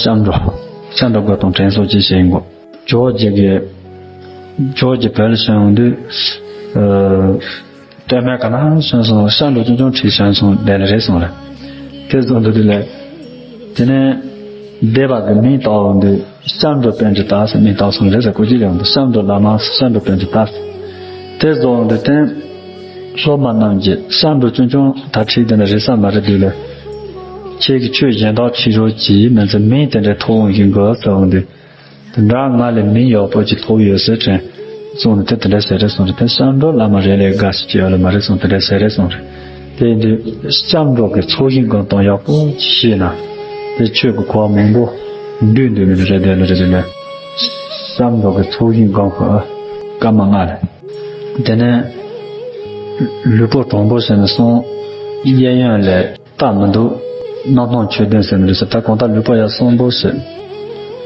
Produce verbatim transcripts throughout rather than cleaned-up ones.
སྐྱབས་འགྲོ། སྐྱབས་འགྲོ་དགོས་དང་དྲན་གསོ་ཅིག་བྱེད་དགོས། ཇོ་རྗེ་གི། ཇོ་རྗེ་བོད་ལ་བྱོན་ཡོང་དུས། ཨ། སྟོད་སྨད་ག་ན་སོང་སོང་སྐྱབས་འགྲོ་ཆུང་ཆུང་ཁྲིད་བྱོན་སོང་དེ་ལ་རེད་སོང་རེད། དེ་བཟོ་འདུག་དེ་ལས། དེ་ནས། སྡེ་པ་གི་མིང་བཏགས་འོང་དུས། སྐྱབས་འགྲོ་པཎྜི་ཏ་ཟེར་མིང་བཏགས་སོང་རེད་ཟེར་གོ་ཅི་ལས་འོང་དུས་སྐྱབས་འགྲོ་བླ་མ་སྐྱབས་འགྲོ་པཎྜི་ཏ་ཟེར། དེ་བཟོ་འོང་དུས་དེ། སློབ་མ་རྣམས་ཀྱིས་སྐྱབས་འགྲོ་ཆུང་ཆུང་ད་ཁྲིད་དེ་ནས་རེད་ས་མ་རེད་དུས་ལས། ཁྱེད་ཀྱིས་ཆོས་གཞན་དག་ཁྲིད་རོགས་གྱིས་མིན་ཚེ་མིང་དེ་འདྲའི་ཐོགས་འོང་ཞིག་དགོས་ཟེར་འོང་དུས། དེ་འདྲ་ང་ལས་མིང་ཡག་པོ་ཅིག་ཐོགས་ཡོད་ཟེར་དྲན་སོང་ནས་དེ་དེ་འདྲ་ཟེར་རེད་སོང་རེད། དེ་སྐྱབས་འགྲོ་བླ་མ་རེད་ལས་དགའ་ཞིག་ཅི་ཡོད་ལ་མ་རེད་སོང་དེ་འདྲ་ཟེར་རེད་སོང་རེད། དེ་ཡིན་དུས་སྐྱབས་འགྲོ་གི་ཚོགས་ཞིང་སྒང་དང་ཡག་པོ་ཅིག་ཤེས་ན། དེ་ཆོས་ཀྱི་གོ་བ་མང་པོ་འདུས་འདུས་མི་འདུག་རེད་དེ་ལ་རེད་དེ་ལ། སྐྱབས་འགྲོ་གི་ཚོགས་ཞིང་སྒང་གི་སྐར་མ་ལྔ་རེད། དེ་ནས་ལུས་པོ་དྲང་པོ་ཟེར་ནས་གསུངས། གཡས་གཡོན་ལས་རྟགས་མི་འདུག་རྣམ་སྣང་ཆོས་བདུན་ཟེར་ནས་འདུག་ཟེར། ད་གང་ལྟར་ལུས་པོ་ཡར་གསོན་པོ་ཟེར།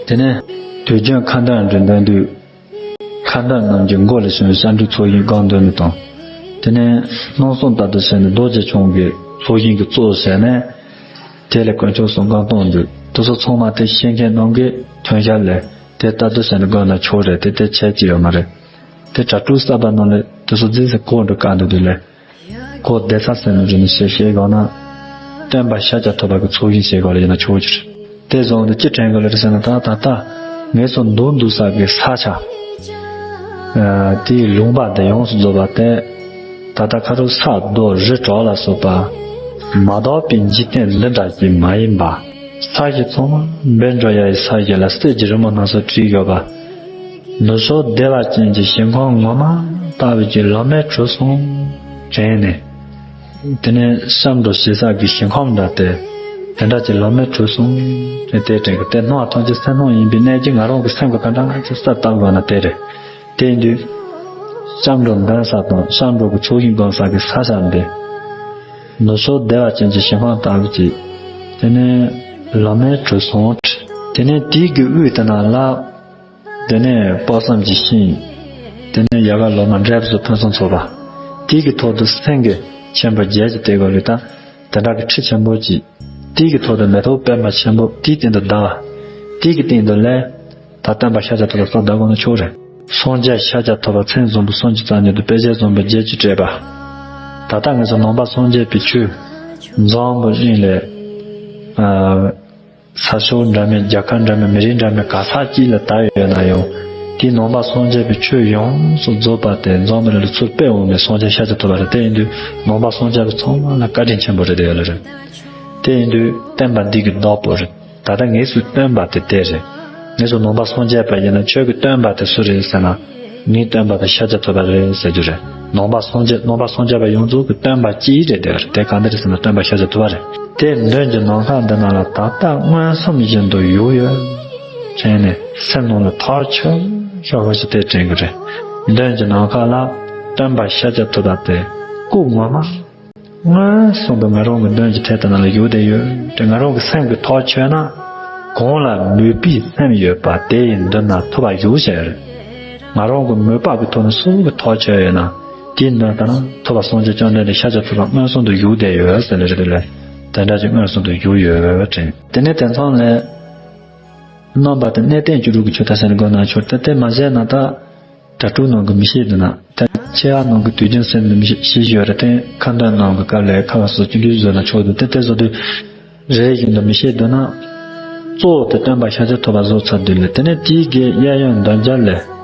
དེ་ནས་དུས་རྒྱུན་ཁ་འདོན་འདྲི་འདོན་དུས། ཁ་འདོན་རྣམས་ཀྱི་མགོ་ལ་ཞོན་སྐྱབས་འགྲོའི་ཚོགས་ཞིང་སྒང་འདོན་ནི་དང་། དེ་ནས་སྣང་གསུམ་ལྟར་དུ་བྱས་ནས་རྡོ་རྗེ་འཆང་གི་ཚོགས་ཞིང་གི་གཙོ་བྱས་ནས། དེ་ལས་དཀོན་མཆོག་གསུམ་སྒང་སྟོང་འདུས། དེ་ཚོ་ཚང་མ་དེ་ཤེས་མཁན་རྣམས་ཀྱིས་མཐུན་ཤར་ལས་དེ་ལྟར་དུ་བྱས་ནས་སྒང་ན་ཆོག་རེད། དེ་དེ་བྱས་ཀྱི་ཡོད་མ་རེད། དེ་གྲྭ་ཕྲུག་གསར་པ་རྣམས་ལས་དེ་ཚོ་རྫིག་ཟེར་གོ་འགྲོ་དཀའ་འདུག་དེ་ལས། ཁོ་བསྡད་ས་ཟེར་ནས་རེ་ནས་ཞེས་བཤད་དགོས་ན། སྟོན་པ་ཤཱཀྱ་ཐུབ་པ་གི་ཚོགས་ཞིང་ཞེས་གོ་ལ་ཡིན་ན་ཆོག་གི་རེད། དེ་བཟོ་འོང་དུས་ཅི་དྲན་གི་ལ་རེད་ཟེར་ན། ད་ད་ལྟ་ངེད་ཚོ་འདུག་འདུག་ས་གི་ས་ཆ། ཨ། དེའི་ལུང་པ་དེ་ཡོངས་སུ་རྫོགས་པ་དེ། ད་ལྟ་ཁ་རུ་ས་རྡོ་རི་བྲག་ལ་སོགས་པ། མ་དག་པའི་འཇིག་རྟེན་འདི་འདྲ་ཞིག་མ་ཡིན་པ། ས་གཞི་ཚང་མ་འབེབས་འགྲོ་ཡ་ཡི་ས་གཞི་ལ་གསེར་གྱི་རི་མོ་སྣ་ཚོགས་བྲིས་ཡོད་པ། ནུབ་ཕྱོགས་བདེ་བ་ཅན་གྱི་ཞིང་ཁམས་ངོ་མ་ལྟ་བུ་ཅིག་ལམ་མེ་གྲུ་གསུམ་དྲན་ནས། དེ་ནས་སྐྱབས་འགྲོ་ཞེས་བྱ་གི་ཞིང་ཁམས་འདྲ་སྟེ། དེ་འདྲ་ཅིག་ལམ་མེ་གྲུ་གསུམ་དྲན་དེ་དྲན་གི་དེ་སྣང་བ་ཐམས་ཅད་སེམས་སྣང་ཡིན་པའི་གནད་ཀྱིས་ང་རང་གི་སེམས་ཀྱི་ག་འདྲ་ཅིག་གསལ་བཏབ་དགོས་ན་དེ་རེད། དེ་ཡིན་དུས། སྐྱབས་འགྲོ་འདོན་ས་དང་སྐྱབས་འགྲོ་གི་ཚོགས་ཞིང་སྒང་ས་གི་ས་ཆ་འདི། ནུབ་ཕྱོགས་བདེ་བ་ཅན་གྱི་ཞིང་ཁམས་ལྟ་བུ་ཅིག་དེ་ནས་ལམ་མེ་གྲུ་གསུམ་དྲན། དེ་ནས་དེའི་གི་དབུས་དེ་ན་ལ། དེ་ནས་དཔག་བསམ་གྱི་ཤིང་། དེ་ནས་ཡལ་ག་ལོ་མ་འབྲས་བུ་ཕུན་སུམ་ཚོགས་པ། དེའི་གི་ཐོག་ཏུ་སེང་གེ་ཆེན་པོ་བརྒྱད་ཀྱི་སྟེགས་སྒོ་ལས་ད། དེ་འདྲ་གི་ཁྲི་ཆེན་པོ་གཅིག་དེའི་གི་ཐོག་ཏུ་མེ་ཏོག་པད་མ་ཆེན་པོ་དེའི་སྟེང་དུ་ཟླ་བ། དེའི་གི་སྟེང་དུ་ལས། ད་སྟོན་པ་ཤཱཀྱ་ཐུབ་པ་ས་བདག་དགོངས་ན་ཆོག་རེད། སངས་རྒྱས་ཤཱཀྱ་ཐུབ་པ་མཚན་བཟང་པོ་སུམ་ཅུ་རྩ་གཉིས་དང་དཔེ་བྱད་བཟང་པོ་བརྒྱད་ཅུ་སྤྲས་པ། ད་ལྟ་ངེད་ཚོ་ནང་པ་སངས་རྒྱས་པའི་ཆོས། འཛམ་བུ་གླིང་ལས། ཨ། ས་ཕྱོགས་འདྲ་མིན་རྒྱལ་ཁབ་འདྲ་མིན་མི་རིགས་འདྲ་མིན་ག་ས་གཅིག་ལ་དར་ཡོད་ན་ཡང་། དེའི་ནང་པ་སངས་རྒྱས་པའི་ཆོས་ཡོངས་སུ་རྫོགས་པ་དེ་འཛམ་བུ་གླིང་ལ་ཚུར་སྤེལ་འོང་བའི་སངས་རྒྱས་ཤཱཀྱ་ཐུབ་པ་རེད། དེ་ཡིན་དུས་ནང་པ་སངས་རྒྱས་པ་ཚང་མ་ལ་བཀའ་དྲིན་ཆེན་པོ་རེད་དེ་ཡོད་ལ་རེད། དེ་ཡིན་དུས་བསྟན་པ་འདི་གི་བདག་པོ་རེད། ད་ལྟ་ངེད་ཚོའི་སྟོན་པ་དེ་དེ་རེད། ངེད་ཚོ་ནང་པ་སངས་རྒྱས་པ་ཡིན་ན་ཁྱོད་ཀྱི་སྟོན་པ་དེ་སུ་རེད་ཟེར་ན། ངའི་སྟོན་པ་དེ་ཤཱཀྱ་ཐུབ་པ་རེད་ཟེར་རྒྱུ་རེད། ནང་པ་སངས་རྒྱས་ནང་པ་སངས་རྒྱས་པ་ཡོངས་རྫོགས་ཀྱི་སྟོན་པ་གཅིག་རེད་དེ་རེད། དེ་གང་འདི་རེད་ཟེར་ན་སྟོན་པ་ཤཱཀྱ་ཐུབ་པ་རེད། དེ་མདུན་གྱི་ནམ་མཁའ་འདི་ན་ལ་ད་ལྟ་མངོན་སུམ་བཞིན་དུ་བཞུགས་ཡོད། དྲན་ནས་སེམས་ནང་ལ་ཐག་ཆོད་ཤོག་ཤོག་ཞིག་དེ་དྲན་གྱི་རེད། མདུན་གྱི་ནམ་མཁའ་ལ་སྟོན་པ་ཤཱཀྱ་ཐུབ་པ་དེ་སྐུ་ངོ་མ། མངོན་སུམ་དུ་ང་རང་གི་མདུན་གྱི་ཐད་དུ་ན་ལ་བཞུགས་བསྡད་ཡོད་དེ། ང་རང་གི་སེམས་ཀྱི་ཐག་ཆོད་ན། གང་ལ་མོས་པའི་སེམས་ཡོད་པ་དེ་ཡི་མདུན་ན་ཐུབ་པ་བཞུགས་ཟེར། ང་རང་གི་མོས་པ་གི་ཐོག་ནས་སུ་གི་ཐག་ཆོད་ཡོད་ན། དེའི་མདུན་དུ་ན་ཐུབ་པ་སངས་རྒྱས་བཅོམ་ལྡན་འདས་ཤཱཀྱ་ཐུབ་པ་མངོན་སུམ་དུ་བཞུགས་བསྡད་ཡོད་ཟེར་ནས་རེད་དེ་ལས། དེ་འདྲ་ཅིག་མངོན་སུམ་དུ་བཞུགས་ཡོད་དྲན། དེ་ནས་དེང་སང་ལས། རྣམ་པ་དེ་གནས་བརྟན་བཅུ་དྲུག་གི་ཆོས་ད་ཟེར་ནས་དགོངས་ན་ཆོག་དེ་དེ་མ་བྱས་ན་ད། གྲྭ་ཕྲུག་ནང་གི་མི་ཤེས་འདུག་ན། ད་ཁྱེད་ཨ་ནང་གི་དུས་རྒྱུན་སེམས་ནི་མི་ཤེས་ཤེས་ཡོད་རེད་དེ། ཁ་འདོན་ནང་གི་སྐབས་ལས་ཁ་བ་སོ་ཅི་འདྲ་བཟོས་ན་ཆོག་འདུག་དེ་དེ་བཟོ་དུས་རེ་བཞིན་དུ་མི་ཤེས་འདུག་ན། གཙོ་བོ་དེ་སྟོན་པ་ཤཱཀྱ་ཐུབ་པ་བཟོ་ཚར་དུས་ལས། དེ་ནས་དེའི་གི་གཡས་གཡོན་འདོན་རྒྱུ་ལས།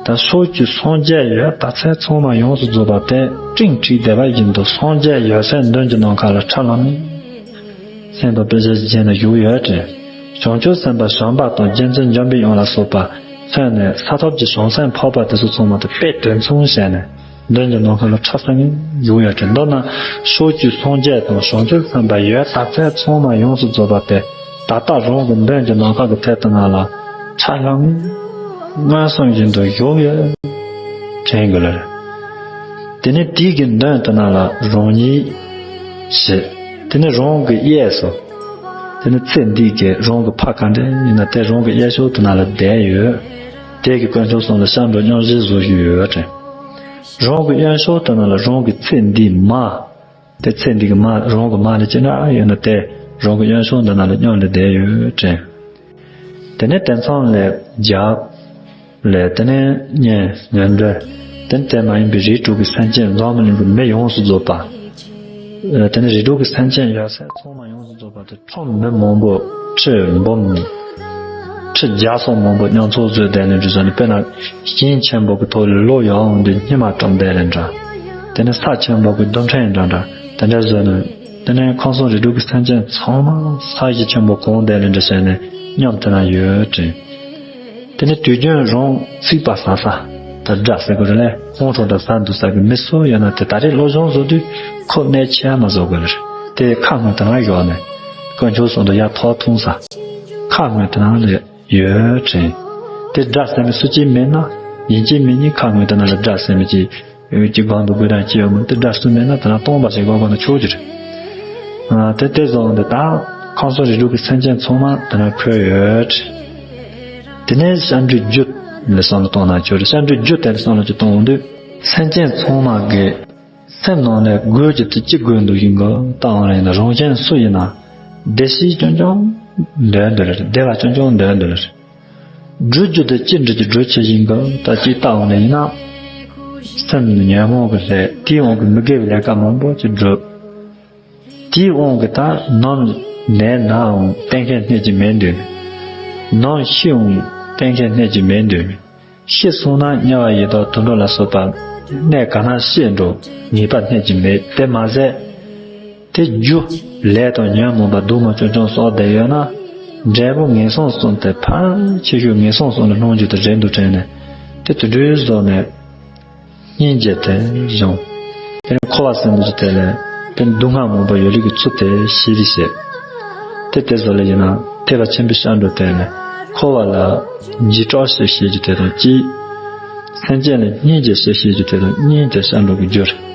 ད་ཕྱོགས་བཅུའི་སངས་རྒྱས་ཡོད་ད་ཚད་ཚང་མ་ཡོངས་སུ་རྫོགས་པ་དེ་སྤྲིན་འཁྲིགས་བསྡད་པ་བཞིན་དུ་སངས་རྒྱས་ཡོད་ཚད་མདུན་གྱི་ནམ་མཁའ་ལ་ཁྲ་ལམ་མེ། སེམས་དང་དཔེ་བྱད་བརྒྱན་ནས་བཞུགས་ཡོད་དྲན། བྱང་ཆུབ་སེམས་དཔའ་བྱམས་པ་དང་རྗེ་བཙུན་འཇམ་པའི་དབྱངས་ལ་སོགས་པ་མཚོན་ནས་ས་ཐོབ་ཀྱི་བྱང་སེམས་འཕགས་པ་དེ་ཚོ་ཚང་མ་དང་དཔེ་དོན་མཚུངས་བྱས་ནས་མདུན་གྱི་ནམ་མཁའ་ལ་ཁྲ་ལམ་མེ་བཞུགས་ཡོད་དྲན། མདོར་ན་ཕྱོགས་བཅུའི་སངས་རྒྱས་དང་བྱང་ཆུབ་སེམས་དཔའ་ཡོད་ད་ཚད་ཚང་མ་ཡོངས་སུ་རྫོགས་པ་དེ་ད་ལྟ་རང་གི་མདུན་གྱི་ནམ་མཁའ་གི་ཐད་དུ་ན་ལ་ཁྲ་ལམ་མེ་མངོན་སུམ་བཞིན་དུ་བཞུགས་ཡོད་དྲན་གི་ལ་རེད། དེ་ནས་དེའི་གི་མདུན་དུ་ན་ལ་རང་ཉིད་ཞེས། དེ་ནས་རང་གི་གཡས་སུ། དེ་ནས་ཚེ་འདི་གི་རང་གི་ཕ་ག་འདྲ་ཡིན་ན་དེ་རང་གི་གཡས་ཕྱོགས་དུ་ན་ལ་བསྡད་ཡོད། དེ་གི་དཀོན་མཆོག་གསུམ་ལ་སྐྱབས་འགྲོ་སྙུང་གཞི་བཟོ་བཞིན་ཡོད་དྲན། རང་གི་གཡོན་ཕྱོགས་དུ་ན་ལ་རང་གི་ཚེ་འདིའི་མ། དེ་ཚེ་འདི་གི་མ་རང་གི་མ་ནི་ཅི་འདྲ་ཡོད་ན་དེ། རང་གི་གཡོན་ཕྱོགས་འདི་ན་ལ་མཉམ་ལས་བསྡད་ཡོད་དྲན། དེ་ནས་དེ་མཚམས་ལས་རྒྱབ་ལས་དེ་ནས་གཉེན་ཉོན་འདྲེ། དེ་ནས་དེ་མ་ཡིན་པའི་རིགས་དྲུག་གི་སེམས་ཅན་འཛམ་བུ་གླིང་གི་མི་ཡོངས་སུ་རྫོགས་པ། དེ་ནས་རིགས་དྲུག་གི་སེམས་ཅན་ཡོད་ཚད་ཚང་མ་ཡོངས་སུ་རྫོགས་པ་དེ་ཁྲོམ་མི་མང་པོ་ཁྲི་འབུམ་ཁྲི་བརྒྱ་སོགས་མང་པོ་མཉམ་ཚོགས་བཟོས་བསྡད་ནས་འདྲ་བཟོ་ནས། དཔེར་ན་ཞིང་ཆེན་པོ་གི་ཐོག་ལ་ལོ་ཡང་འདི་སྙེ་མ་བཀྲམ་བསྡད་ལས་འདྲ། དེ་ནས་ས་ཆེན་པོ་གི་རྡུལ་ཕྲན་འདྲ་འདྲ་དེ་འདྲ་བཟོས་ནས། དེ་ནས་ཁམས་གསུམ་རིགས་དྲུག་གི་སེམས་ཅན་ཚང་མ་ས་གཞི་ཆེན་པོ་གང་བསྡད་ལས་འདྲ་བྱས་ནས་མཉམ་དེ་ན་ཡོད་དྲན། དེ་ནས་དུས་རྒྱུན་རང་ཚིག་པ་ཟ་ས་ད་དགྲ་ཟེར་དགོས་རེད་ལས། ཁོང་ཁྲོ་དང་ཟ་འདུག་ས་གི་མི་སུ་ཡོད་ན་དེ་ད་རེས་སློབ་སྦྱོང་བཟོ་དུས་ཁོ་གནས་ཆེ་མ་བཟོ་དགོས་རེད། དེ་ཁ་སྔོན་དེ་ན་ཡོད་ནས་དཀོན་མཆོག་གསུམ་དུ་ཡར་ཐོག་འཐུང་ས་ཁ་སྔོན་དེ་ན་ལས་ཡོད་དྲན། དེ་དགྲ་ཟེར་མི་སུ་གཅིག་མེད་ན་ཡིན་གཅིག་མིན་གཉིས་ཁ་སྔོན་དེ་ན་ལས་དགྲ་ཟེར་མི་གཅིག་ཡོད་ཀྱི་སྒང་དུ་དགོས་དང་ཅི་ཡོད་མོད། དེ་དགྲ་སུ་མེད་ན་དེ་ན་སྟོང་པ་ཞིག་དགོས་དགོས་ན་ཆོག་གི་རེད། ཨ། དེ་དེ་བཟོ་འདི་ད་ཁམས་གསུམ་རིགས་དྲུག་གི་སེམས་ཅན་ཚང་མ་དེ་ན་འཁོད་ཡོད། དེ་ནས་ཤ་འགྲོའི་རྒྱུ་ལ་བསམ་བློ་གཏོང་ན་ཆོག་རེད། ཤ་འགྲོའི་རྒྱུ་དེ་ལ་བསམ་བློ་ཅིག་གཏོང་འོང་དུས་སེམས་ཅན་ཚང་མ་གི་སེམས་ནང་ནས་དགོས་ཀྱི་དེ་ཅི་དགོས་འདུག་ཡིན་གི་ལྟ་འོང་རེད་ན། རང་གཞན་སུ་ཡིན་ན་བདེ་སྐྱིད་རྐྱང་རྐྱང་འདོད་འདོད་རེད། བདེ་བ་རྐྱང་རྐྱང་འདོད་འདོད་རེད། སྒྲུབ་རྒྱུ་དེ་ཅི་འདྲ་ཅིག་སྒྲུབ་ཆེད་ཡིན་གི་ད་ཅིག་ལྟ་འོང་ནས་ཡིན་ན། སེམས་ཉོན་མོངས་ཀྱི་ལས་དེའི་དབང་གིས་མི་དགེ་བའི་ལས་ཀ་མང་པོ་ཅིག་སྒྲུབ། དེའི་དབང་གིས་ད་ནམ་ནད་ནའང་གཏན་འཁེལ་གནས་ཀྱི་མེད་འདུག་ནམ་ཤི་འོང་གཏན་འཁེལ་གནས་ཀྱི་མེད་འདུག་ཤི་སོང་ན་དམྱལ་བ་ཡི་དྭགས་དུད་འགྲོ་ལ་སོགས་པ་གནས་ག་ན་སྐྱེས་འགྲོ། ངེས་པ་གནས་ཀྱི་མེད། དེ་མ་ཟད། དེ་རྒྱུ་ལས་དང་ཉོན་མོངས་པ་སྡུག་བསྔལ་ཅུང་ཅུང་གསོག་བསྡད་ཡོད་ན། འབྲས་བུ་ངན་སོང་གསུམ་དེ་ཕལ་ཆེ་ཤོས་ངན་སོང་གསུམ་ལ་ལྷུང་རྒྱུ་དེ་རེད་འདུག་དྲན་ནས། དེ་དུད་འགྲོའི་བཟོ་ནས་སྙིང་རྗེ་དེ་བྱུང་། དེ་ནས་འཁོར་བ་ཟེར་འདུག་ཅིག་དེ་ལས་དེ་སྡུག་བསྔལ་མང་པོ་ཡོད་ལུགས་ཀྱི་ཚུལ་དེ་ཤེས་རིག་བྱེད། དེ་དེ་བཟོ་ལ་ཡིན་ན་ཐེག་པ་ཆེན་པོའི་ཤར་འགྲོ་དེ་ནས་འཁོར་བ་ལ་འཇིགས་སྐྲག་བྱེད་ཤེས་རྒྱུ་དེ་དང་གཅིག་སེམས་ཅན་ལ་སྙིང་རྗེ་བྱེད་ཤེས་རྒྱུ་དེ་དང་གཉིས་དེ་ཤར་འགྲོ་གི་རྒྱུ་རེད།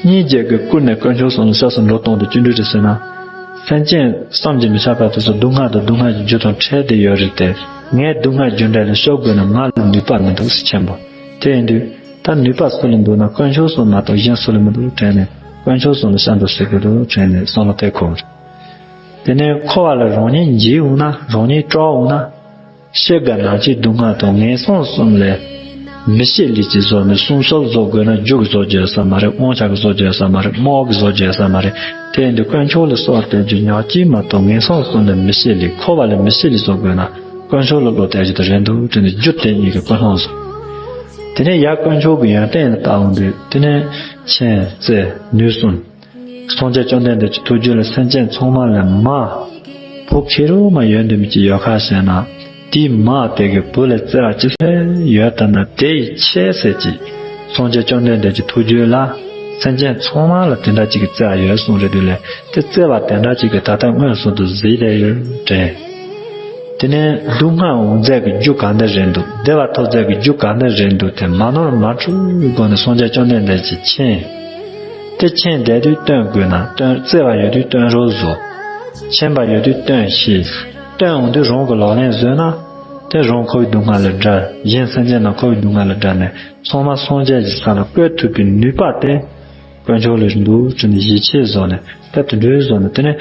སྙིང་རྗེ་གིས་བསྐུལ་ནས་དཀོན་མཆོག་གསུམ་ལ་སྐྱབས་སུ་འགྲོ་སྟངས་དེ་ཅི་འདྲ་རེད་ཟེར་ན། སེམས་ཅན་བསམ་གྱིས་མི་ཁྱབ་པ་དེ་ཚོ་སྡུག་བསྔལ་དང་སྡུག་བསྔལ་གྱི་རྒྱུ་དང་འཕྲད་དེ་ཡོད་རེད་དེ། ངས་སྡུག་བསྔལ་རྒྱུ་འབྲས་ལས་སྐྱོབ་དགོས་ན་ང་ལ་ནུས་པ་མི་འདུག་ཟེར་ཆེན་པོ། དེ་ཡིན་དུས་ད་ནུས་པ་སུ་ལ་འདུག་ན་དཀོན་མཆོག་གསུམ་མ་གཏོགས་གཞན་སུ་ལ་མི་འདུག་དྲན་ནས་དཀོན་མཆོག་གསུམ་ལ་སྐྱབས་འགྲོ་ཟེར་དགོས་འདུག་དྲན་ནས་བསམ་བློ་དེ་འཁོར། དེ་ནས་འཁོར་བ་ལ་རང་ཉིད་འཇིགས་འོང་ན་རང་ཉིད་སྐྲག་འོང་ན། ཤི་དགོས་ན་ཅི་སྡུག་བསྔལ་དང་ངན་སོང་གསུམ་ལས་མི་བྱེད་ལས་ཀྱི་བཟོ་ནས་སྲུང་སྐྱོབ་བཟོ་དགོས་ན་རྒྱུ་གི་བཟོ་རྒྱུ་ཡོད་ས་མ་རེད། དབང་ཆ་གི་བཟོ་རྒྱུ་ཡོད་ས་མ་རེད། དམག་གི་བཟོ་རྒྱུ་ཡོད་ས་མ་རེད། དེ་ཡིན་དུས་དཀོན་མཆོག་ལ་གསོལ་བ་བཏབ་རྒྱུ་ཉག་གཅིག་མ་གཏོགས་ངན་སོང་གསུམ་ལས་མི་བྱེད་ལས་འཁོར་བ་ལས་མི་བྱེད་ལས་བཟོ་དགོས་ན་དཀོན་མཆོག་ལ་བློ་གཏད་རྒྱུ་དེ་རེད་འདུག་དྲན་ནས་རྒྱུ་དེ་གཉིས་ཀྱི་ཀུན་སློང་བཟུང་། དེ་ནས་ཡར་དཀོན་མཆོག་གི་ཡོན་ཏན་ལ་བལྟ་འོང་དུས་དེ་ནས་མཁྱེན་བརྩེ་ནུས་གསུམ། སངས་རྒྱས་བཅོམ་ལྡན་འདས་ཀྱི་ཐུགས་རྒྱུད་ལ་སེམས་ཅན་ཚང་མ་ལ་མ་བུ་ཁེར་རོ་མ་ཡོད་འདི་མི་གཅིག་ཡོད་ཁ་ཞེ་ན། དེའི་མ་དེ་གི་བུ་ལ་བརྩེ་བ་ཅི་ཚད་ཡོད་ལྟ་ན་དེ་ཡི་ཆེས་ཟེར་གྱི། སངས་རྒྱས་བཅོམ་ལྡན་འདས་ཀྱི་ཐུགས་རྒྱུད་ལ་སེམས་ཅན་ཚང་མ་ལ་དེ་འདྲ་གཅིག་གི་བརྩེ་བ་ཡོད་གསུངས་རེད་དུས་ལས་དེ་བརྩེ་བ་དེ་འདྲ་གཅིག་གི་ད་ལྟ་མངོན་སུམ་དུ་གཟིགས་ལས་ཡོད་དྲན། དེ་ནས་སྡུག་བསྔལ་འོང་མཛད་ཀྱི་རྒྱུ་ག་འདྲ་རེད་འདུག་བདེ་བ་ཐོབ་མཛད་ཀྱི་རྒྱུ་ག་འདྲ་རེད་འདུག་དེ་མ་ནོར་མ་འཁྲུལ་སྒོ་ནས་སངས་རྒྱས་བཅོམ་ལྡན་འདས་ཀྱིས་མཁྱེན། དེ་མཁྱེན་བསྡད་དུས་སྟོན་དགོས་ན་སྟོན་བརྩེ་བ་ཡོད་དུས་སྟོན་རོགས་བཟོ། མཁྱེན་པ་ཡོད་དུས་སྟོན་ཤེས། སྟོན་འོང་དུས་རང་གི་ལག་ལེན་བཟོས་ན། དེ་རང་འཁོར་བའི་སྡུག་བསྔལ་ལས་བསྒྲལ། གཞན་སེམས་ཅན་རྣམས་འཁོར་བའི་སྡུག་བསྔལ་ལས་བསྒྲལ་ནས་ཚང་མ་སངས་རྒྱས་ཀྱི་ས་ལ་བཀོད་ཐུབ་པའི་ནུས་པ་དེ་དཀོན་མཆོག་ལ་འདུག་ཅེས་ནས་ཡིད་ཆེས་བཟོ་ནས་དེ་དེ་འདྲའི་བཟོ་ནས་དེ་ནས།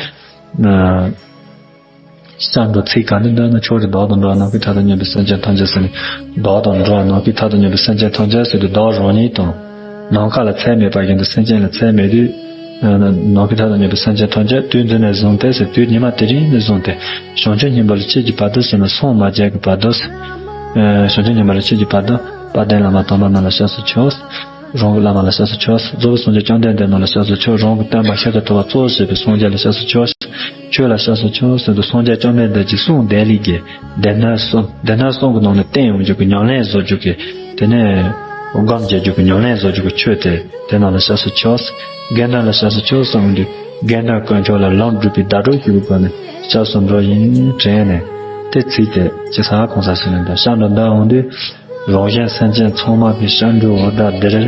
སྐྱབས་འགྲོ་ཚིག་ག་འདི་འདོན་ན་ཆོག་རེད། བདག་དང་འགྲོ་བ་ནམ་མཁའི་མཐའ་དང་མཉམ་པའི་སེམས་ཅན་ཐམས་ཅད་ཟེར་ནས། བདག་དང་འགྲོ་བ་ནམ་མཁའི་མཐའ་དང་མཉམ་པའི་སེམས་ཅན་ཐམས་ཅད་ཟེར་དུས་བདག་རང་ཉིད་དང་། ནམ་མཁའ་ལ་ཚད་མེད་པ་བཞིན་དུ་སེམས་ཅན་ལ་ཚད་མེད་དུས། ནམ་མཁའི་མཐའ་དང་མཉམ་པའི་སེམས་ཅན་ཐམས་ཅད་དུས་འདི་ནས་བཟུང་སྟེ་ཟེར་དུས་ཉི་མ་དེ་རིང་ནས་བཟུང་སྟེ། བྱང་ཆུབ་སྙིང་པོ་ལ་ཆེད་ཀྱི་བར་དུ་ཟེར་ན་སངས་མ་རྒྱས་ཀྱི་བར་དུ། བྱང་ཆུབ་སྙིང་པོ་ལ་ཆེད་ཀྱི་བར་དུ་དཔལ་ལྡན་བླ་མ་དམ་པ་རྣམས་ལ་སྐྱབས་སུ་མཆིའོ། རང་གི་བླ་མ་ལ་སྐྱབས་སུ་མཆིའོ། རྫོགས་པའི་སངས་རྒྱས་བཅོམ་ལྡན་འདས་རྣམས་ལ་སྐྱབས་སུ་མཆིའོ། རང་གི་སྟོན་པ་ཤིན་ཏུ་ཐུབ་པ་གཙོ་བྱས་པའི་སངས་རྒྱས་ལ་སྐྱབས་སུ་མཆིའོ། ཆོས་ལ་སྐྱབས་སུ་མཆིའོ་ཟེར་དུས་སངས་རྒྱས་བཅོམ་ལྡན་འདས་ཀྱི་གསུང་བདེ་ལེགས་ཀྱི་སྡེ་སྣོད་གསུམ། སྡེ་སྣོད་གསུམ་གྱི་ནང་ནས་བསྟན་ཡོང་རྒྱུ་གི་ཉམས་ལེན་བཟོ་རྒྱུ་གི་དེ་ནས་སྒོམ་རྒྱག་རྒྱུ་གི་ཉམས་ལེན་བཟོ་རྒྱུ་གི་ཆོས་དེ་དེ་རྣམས་ལ་སྐྱབས་སུ་མཆིའོ། དགེ་འདུན་ལ་སྐྱབས་སུ་མཆིའོ་གསུངས་དུས་དགེ་འདུན་དཀོན་མཆོག་ལ་ལམ་སྒྲུབ་པའི་ཟླ་གྲོགས་ཞུ་དགོས་ནས་སྐྱབས་སུ་འགྲོ་ཡིན་དྲན་ནས་དེ་ཚིག་དེ་ཇི་ས་གང་ས་ཞིག་ལ་འདོན། སྐྱབས་འགྲོ་འདོན་འོང་དུས། རང་གཞན་སེམས་ཅན་ཚང་མ་གི་སྐྱབས་འགྲོའི་འོ་ཟླ་འདིར།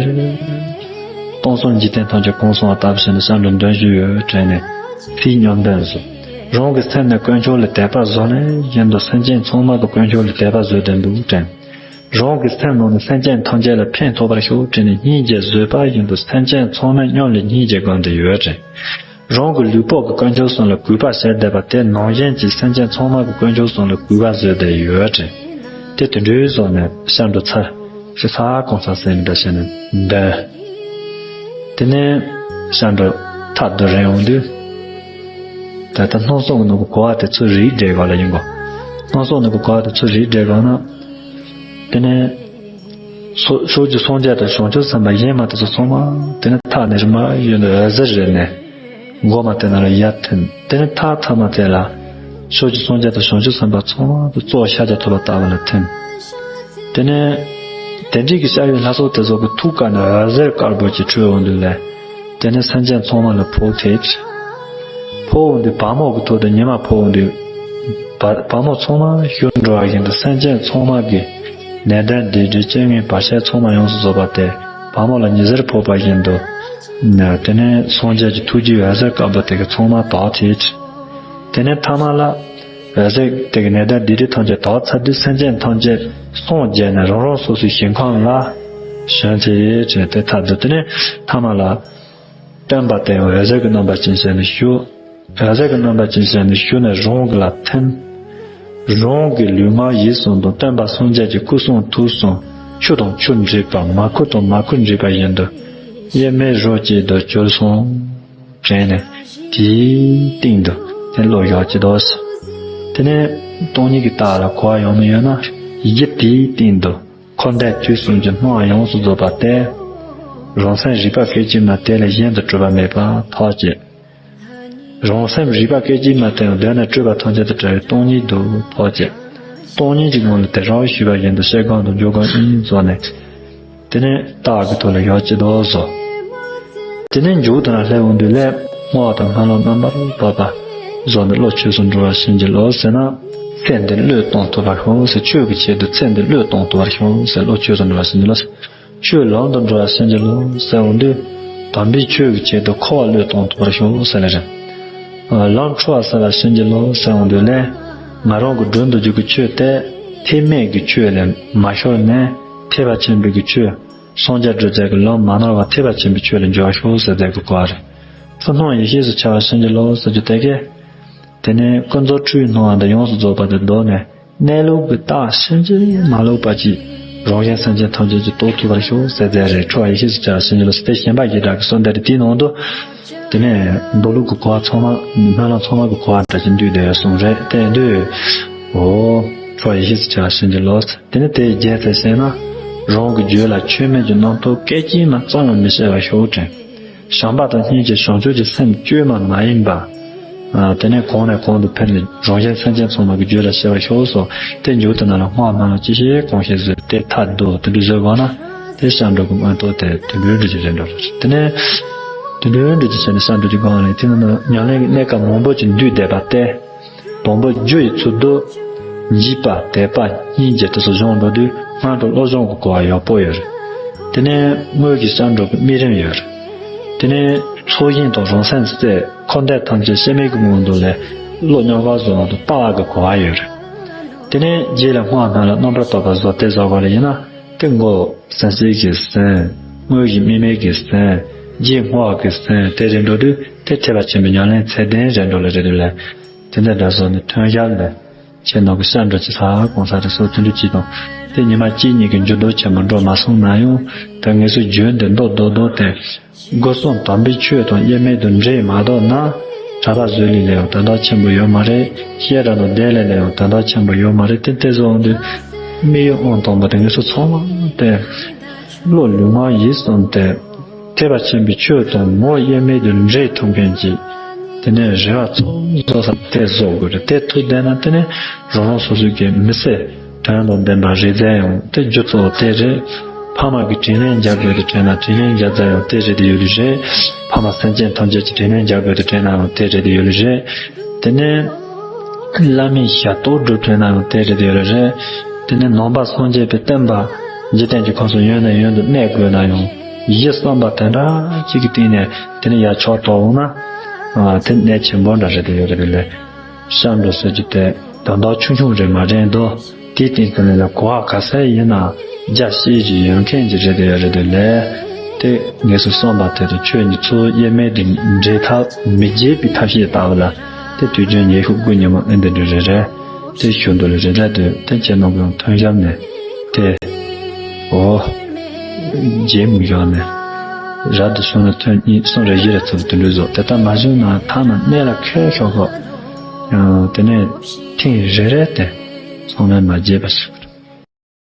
སྟོང་གསུམ་འཇིག་རྟེན་ཐམས་ཅད་གང་སོང་བ་ལྟ་བུ་ཞིག་ནས་སྐྱབས་འགྲོ་འདོན་བཞིན་ཡོད་དྲན་ནས་ཚིག་མཉམ་འདོན་བཟོ། རང་གི་སེམས་ནི་དཀོན་མཆོག་ལ་དད་པ་བཟོ་ནས་བཞིན་དུ་སེམས་ཅན་ཚང་མ་གི་དཀོན་མཆོག་ལ་དད་པ་བཟོས་ཏེ་འདུག་དྲན། རང་གི་སེམས་ནང་ནས་སེམས་ཅན་ཐམས་ཅད་ལ་ཕན་ཐོགས་པར་ཤོག་དྲན་ནས་སྙིང་རྗེ་བཟོས་པ་བཞིན་དུ་སེམས་ཅན་ཚང་མས་མཉམ་ལ་སྙིང་རྗེ་སྒོམ་སྟེ་ཡོད་དྲན། རང་གི་ལུས་པོ་གི་དཀོན་མཆོག་གསུམ་ལ་གུས་པ་བྱས་བསྡད་པ་དེ་ནང་བཞིན་གྱི་སེམས་ཅན་ཚང་མ་གི་དཀོན་མཆོག་གསུམ་ལ་གུས་པ་བཟོས་བསྡད་ཡོད་དྲན། དེ་དེ་འདྲའི་བཟོ་ནས་ཤར་འགྲོ་ཚར། ཞེས་ས་གང་ས་སེམས་འདྲ་བྱས་ནས་འདོན། དེ་ནས་ཤར་འགྲོ་ཐག་རྡོ་རིང་འོང་དུས། ད་ལྟ་སྣང་སྟོང་གི་ནང་གི་གོ་བ་དེ་ཚུར་རིག་བསྒྲེས་ག་ལ་ཡིན་གོ། སྣང་སྟོང་ནང་གི་གོ་བ་དེ་ཚུར་རིག་བསྒྲེས་ག་ན། དེ་ནས། སོ་ཕྱོགས་ཀྱི་སངས་རྒྱས་དང་བྱང་ཆུབ་སེམས་དཔའ་གཞན་མ་དེ་ཚོ་ཚང་མ་དེ་ནས་ཐག་ནས་རི་མ་ཡོད་ནས་འོད་ཟེར་རེ་ནས། མགོ་མ་དེ་ན་ལ་ཡར་ཐོན། དེ་ནས་ཐག་ཐག་མ་དེ་ལ། ཕྱོགས་ཀྱི་སངས་རྒྱས་དང་བྱང་ཆུབ་སེམས་དཔའ་ཚང་མ་དེ་གཙོ་བོ་ཤཱཀྱ་ཐུབ་པ་ལྟ་བུ་ལ་ཐོན། དེ་ནས། དེ་འདྲའི་གི་ཤར་བའི་ལྷ་ཚོགས་དེ་ཚོ་གི་ཐུགས་ཀ་ནས་འོད་ཟེར་དཀར་པོ་ཅིག་འཕྲོས་འོང་དུས་ལས། དེ་ནས་སེམས་ཅན་ཚང་མ་ལ་ཕོག་ཐེབས། ཕོག་འོང་དུས་བ་མོ་གི་ཐོག་ཏུ་ཉི་མ་ཕོག་འོང་དུས། བ་བ་མོ་ཚང་མ་ཤོར་འགྲོ་བ་བཞིན་དུ་སེམས་ཅན་ཚང་མ་གི་ནད་གདོན་སྡིག་སྒྲིབ་རྐྱེན་ངན་བར་ཆད་ཚང་མ་ཡོངས་སུ་རྫོགས་པ་དེ་བ་མོ་ལ་ཉི་ཟེར་ཕོག་པ་བཞིན་དུ། དེ་ནས་སངས་རྒྱས་ཀྱི་ཐུགས་རྗེའི་འོད་ཟེར་དཀར་པོ་དེ་གི་ཚང་མ་དག་ཐེབས། དེ་ནས་ཐ་མ་ལ། འོད་ཟེར་དེ་གི་ནད་གདོན་སྡིག་སྒྲིབ་ཐམས་ཅད་དག་ཚར་དུས་སེམས་ཅན་ཐམས་ཅད་སངས་རྒྱས་ནས་རང་རང་སོ་སོའི་ཞིང་ཁམས་ལ་བྱོན་ཚེ་དྲན་ཏེ་ཐར་འདུག་དེ་ནས་ཐ་མ་ལ། སྟོན་པ་དེ་ཡང་འོད་ཟེར་གྱི་རྣམ་པ་ཅན་བྱས་ནས་བཞུགས། འོད་ཟེར་གྱི་རྣམ་པ་ཅན་བྱས་ནས་བཞུགས་ནས་རང་གི་ལ་ཐིམ། རང་གི་ལུས་ངག་ཡིད་གསུམ་དང་སྟོན་པ་སངས་རྒྱས་ཀྱི་སྐུ་གསུང་ཐུགས་གསུམ་ཆུ་དང་ཆུ་འདྲེས་པ་མར་ཁུ་དང་མར་ཁུ་འདྲེས་པ་བཞིན་དུ་དབྱེར་མེད་རོ་གཅིག་ཏུ་གྱུར་སོང་། དྲན་ནས་དེའི་སྟེང་དུ་དེ་བློ་བཞག་ཅི་དོ། དེ་ནས་སྟོང་ཉིད་ཀྱི་རྟགས་ལ་གོ་བ་ཡོང་ནི་ཡོད་ན་གཞི་དེའི་སྟེང་དུ། འཁོར་འདས་དུས་གསུམ་གྱི་སྣང་བ་ཡོངས་སུ་རྫོགས་པ་སྟེ། རང་སེམས་རིག་པ་སྐད་ཅིག་མ་དེ་ལས་གཞན་དུ་གྲུབ་པ་མེད་པར་ཐག་བཅད། རང་སེམས་རིག་པ་སྐད་ཅིག་མ་དེ་ཡང་གདོད་ནས་སྤྲོས་པ་ཐམས་ཅད་དུ་བྲལ་བའི་སྟོང་ཉིད་དུ་ཐག་བཅད། སྟོང་ཉིད་ཀྱི་ངང་ལ་དེ་རང་ཞུས་པ་བཞིན་དུ་ཤེལ་སྒང་དང་འཇོག་སྒང་གཉིས་རྫོགས་ནས། དེ་ནས་རྟགས་ཀྱི་ཐོག་ལ་ཡར་ཅི་ལྟར་བཟོ། དེ་ནས་མཇུག་ཏུ་ན་ལྷའི་དབང་དུ་ལས་བསྔོ་བ་དང་སྨོན་ལམ་རྣམ་པར་དག་པ་བཟོ་ནས་བློ་ཆོས་སུ་འགྲོ་བར་བྱིན་གྱིས་རློབས་ཟེར་ན། ཚེ་འདི་བློས་གཏོང་ཐུབ་པར་ཤོག་ཟེར། ཆོས་ཀྱི་ཆེད་དུ་ཚེ་འདི་བློས་གཏོང་ཐུབ་པར་ཤོག་ཟེར། བློ་ཆོས་སུ་འགྲོ་བར་བྱིན་གྱིས་རློབས། ཆོས་ལམ་དུ་འགྲོ་བར་བྱིན་གྱིས་རློབས་ཟེར་འོང་དུས། དམ་པའི་ཆོས་ཀྱི་ཆེད་དུ་འཁོར་བ་བློས་གཏོང་ཐུབ་པར་ཤོག་ཟེར་ལེ་རེད། ལམ་འཁྲུལ་བ་སེལ་བར་བྱིན་གྱིས་རློབས་ཟེར་འོང་དུས་ལས། ང་རང་གི་སྒྲུབ་འདོད་རྒྱུ་གི་ཆོས་དེ་ཐེག་དམན་གྱི་ཆོས་ལས་མ་ཤོར་ནས་ཐེག་པ་ཆེན་པོའི་གི་ཆོས། སངས་རྒྱས་བསྒྲུབ་བྱ་གི་ལམ་མ་ནོར་བར་ཐེག་པ་ཆེན་པོའི་ཆོས་ལ་འཇུག་པར་ཤོག་ཟེར་བསྡད་དགོས་པ་རེད། ཚུར་སྣང་ཡེ་ཤེས་སུ་འཆར་བར་བྱིན་གྱིས་རློབས་ཟེར་རྒྱུ་དེ་གས། དེ་ནས་ཀུན་རྫོབ་འཁྲུལ་བའི་སྣང་བ་འདི་ཡོངས་སུ་རྫོགས་པ་དེ་བཟློག་ནས། གནས་ལུགས་ཀྱི་རྟགས་ཕྱིན་ཅི་མ་ལོག་པ་ཅིག་རང་གཞན་སེམས་ཅན་ཐམས་ཅད་ཀྱིས་རྟོགས་ཐུབ་པར་ཤོག་ཟེར་མཛད་རེད། འཁྲུལ་བ་ཡེ་ཤེས་སུ་འཆར་བར་བྱིན་གྱིས་རློབས་ཟེར་དེ་ཞེན་པ་བཞི་སྦྲགས་ཀྱི་གསོལ་འདེབས་རེད། དེའི་ནང་དུ། དེ་ནས་མདོ་ལུགས་ཀྱི་གོ་བ་ཚང་མ་སྨོན་ལམ་ཚང་མ་གི་གོ་བ་འདྲ་ཅིག་འདུས་བསྡད་ཡོད་གསུངས་རེད། དེ་འདུས། འོ། འཁྲུལ་བ་ཡེ་ཤེས་སུ་འཆར་བར་བྱིན་གྱིས་རློབས། དེ་ནས་དེའི་རྗེས་སུ་བྱས་ན། རང་གི་རྒྱུད་ལ་ཆོས་མེད་ཀྱི་རྣམ་རྟོག་སྐད་ཅིག་མ་ཙམ་ཡང་མི་སྐྱེ་བར་ཤོག་དྲན། བྱམས་པ་དང་སྙིང་རྗེ་བྱང་ཆུབ་ཀྱི་སེམས་བཅོས་མ་མ་ཡིན་པ། ཨ། དེ་ནས་གོང་ནས་གོང་དུ་འཕེལ་ནས་རང་གཞན་སེམས་ཅན་ཚང་མ་གི་རྒྱུད་ལ་སྐྱེ་བར་ཤོག་སོགས་དེ་མཇུག་ཏུ་ན་ལ་བསྔོ་བ་སྨོན་ལམ་ཅི་ཤེས་གང་ཤེས་བཟོས་ཏེ་ཐར་འདུག་དེ་འདྲ་བཟོས་དགོས་ན་དེ་ཤར་འགྲོ་གི་མངོན་རྟོགས་དེ་དུད་འགྲོའི་འདྲ་ཅིག་རེད་འགྲོ་རེད། དེ་ནས་དུད་འགྲོའི་འདྲ་ཅིག་བྱས་ནས་ཤར་འགྲོ་གི་སྒང་ལ་དེ་ནི་ཉམས་ལེན་གྱི་གནས་སྐབས་མང་པོ་ཅིག་འདུས་བསྡད་པ་སྟེ། དང་པོ་རྒྱུ་ཡི་ཚུལ་དུ། འཇིགས་པ་དད་པ་སྙིང་རྗེ་དེ་ཚོ་སྦྱོང་འགྲོ་དུས་སྔར་དུ་བློ་སྦྱོང་གི་གོ་བ་ཡག་པོ་ཡོད་རེད། དེ་ནས་དངོས་ཀྱི་སྐྱབས་འགྲོ་གི་དམིགས་རིམ་ཡོད་རེད། དེ་ནས་ཚོགས་ཞིང་དང་རང་སེམས་རྩེ་འཁོར་འདས་ཐམས་ཅད་སྐྱེ་མེད་ཀྱི་ངང་དུ་ལས་བློ་སྙོམས་པར་བཟུང་བ་དང་ལྟ་བ་གི་གོ་བ་ཡོད་རེད། དེ་ནས་རྗེས་ལ་བསྔོ་བ་སྨོན་ལམ་རྣམ་པར་དག་པ་བཟོ་སྟེ་བཟོ་དགོས་ལ་ཡིན་ན་དེ་མགོ་སེམས་བསྐྱེད་ཀྱི་སེམས། དངོས་ཀྱི་དམིགས་མེད་ཀྱི་སེམས། རྗེས་བསྔོ་བ་གི་སེམས་དེ་རེད་འགྲོ་དུས་དེ་ཐེག་པ་ཆེན་པོའི་ཉམས་ལེན་ཚད་ལྡན་རེད་འགྲོ་ལ་རེད་དུས་ལས། དེ་འདྲ་འདྲ་བཟོ་ནས་ཐོན་ཞབས་ལས། ཁྱེད་ནང་གི་ཤར་འགྲོ་ཅི་ས་གང་ས་རེ་སོགས་དེ་འདྲ་ཅིག་དང་། དེ་ཉི་མ་གཅིག་གཉིས་ཀྱི་འགྱུར་ལྡོག་ཆེན་པོ་འགྲོ་མ་སོང་ན་ཡང་། ད་ངེད་ཚོའི་རྒྱུན་དེ་མདོ་རྡོག་རྡོག་དེ། སྒོ་གསུམ་དམ་པའི་ཆོས་དང་དབྱེར་མེད་དུ་འདྲེས་མ་གཏོགས་ན། གྲྭ་པ་བཟོས་ལས་ལས་ཡང་དོན་དག་ཆེན་པོ་ཡོད་མ་རེད། བཤད་གྲྭ་དང་བསྡད་ལས་ལས་ཡང་དོན་དག་ཆེན་པོ་ཡོད་མ་རེད། དེ་དེ་བཟོ་འོང་དུས། དམིགས་ཡུལ་ཨང་དང་པོ་དེ་ངེད་ཚོ་ཚང་མ་དེ། བློ་ལུས་ངག་ཡིད་གསུམ་དེ། ཐེག་པ་ཆེན་པོའི་ཆོས་དང་ངོ་བོ་དབྱེར་མེད་དུ་འདྲེས་ཐུབ་མཁན་གྱི། དེ་ནས་རེ་བ་ཚོགས་བཟོ་ས་དེ་བཟོ་དགོས་རེད། དེ་ཐུབ་བསྡད་ན་དེ་ནས་རང་རང་སོ་སོའི་གི་མི་ཚེ་དོན་དང་ལྡན་པ་རེ་རྩལ་ཡང་དེ་རྒྱུ་གཙོ་བོ་དེ་རེད། ཕ་མ་གི་དྲིན་ལན་འཇལ་དགོས་དེ་དྲན་ན་དྲིན་ལན་འཇལ་རྩལ་ཡང་དེ་རེད་དེ་ཡོད་རེད། ཕ་མ་སེམས་ཅན་ཐམས་ཅད་ཀྱི་དྲིན་ལན་འཇལ་དགོས་དེ་དྲན་ན་ཡང་དེ་རེད་དེ་ཡོད་རེད། དེ་ནས། བླ་མའི་ཞབས་ཏོག་སྒྲུབ་དྲན་ན་ཡང་དེ་རེད་དེ་ཡོད་རེད། དེ་ནས་ནང་པ་སངས་རྒྱས་པའི་བསྟན་པ་འཇིག་རྟེན་གྱི་ཁམས་སུ་ཡུན་ནས་ཡུན་དུ་གནས་དགོས་ན་ཡང་གཞི་བསམ་པ་དེ་འདྲ་ཅིག་གི་སྟེང་ནས་དེ་ནས་ཡར་ཕྱོགས་གཏོང་འོང་ན། དེ་གནད་ཆེན་པོ་འདྲ་རེད་དེ་ཡོད་རེད་དེ་ལས། བཤམས་འགྲོ་ཟེར་རྒྱུ་དེ་དོན་དག་ཆུང་ཆུང་རེད་མ་དྲན་དོ། དེའི་སྟེང་དུ་ནས་ལ་གོ་བ་ག་ཚད་ཡིན་ན་རྒྱ་བཤད་ཀྱི་ཡོད་མཁན་གྱི་རེད་དེ་ཡོད་རེད་དེ་ལས། དེ་ངེས་སུ་གསུངས་པ་དེ་དང་ཆོས་ཉིད་ཚོགས་དབྱེར་མེད་དེ་འདྲེས་ཐབས་མི་འབྱེད་པའི་ཐབས་ཤེས་ལྟ་བུ་ལ། དེ་དུས་རྒྱུན་ཉན་ཤུགས་དགུ་ཉིན་མོ་ཨེ་འདི་འདྲ་རེ་རེ་དེ་ཞུ་འདུག་ལ་རེ་རེ་དེ་དེ་ཁྱེད་རྣམ་པའི་མཐུན་ཞབས་ནས་དེ་འོ་རྗེས་མུ་བཞག་ནས་རབ་ཏུ་སོང་ན་ཐོན་གཉིས་སོང་རེ་བཞི་རེ་ཚུར་དུ་འགྲོ་ཟོ། དེ་ལྟར་མ་བྱུང་ན་ཐ་ན་གནད་ལ་འཁེལ་ཤོག་གོ། དེ་ནས་ཐེངས་རེ་རེ་དེ་ཚང་མས་མ་བརྗེད་པ་ཞིག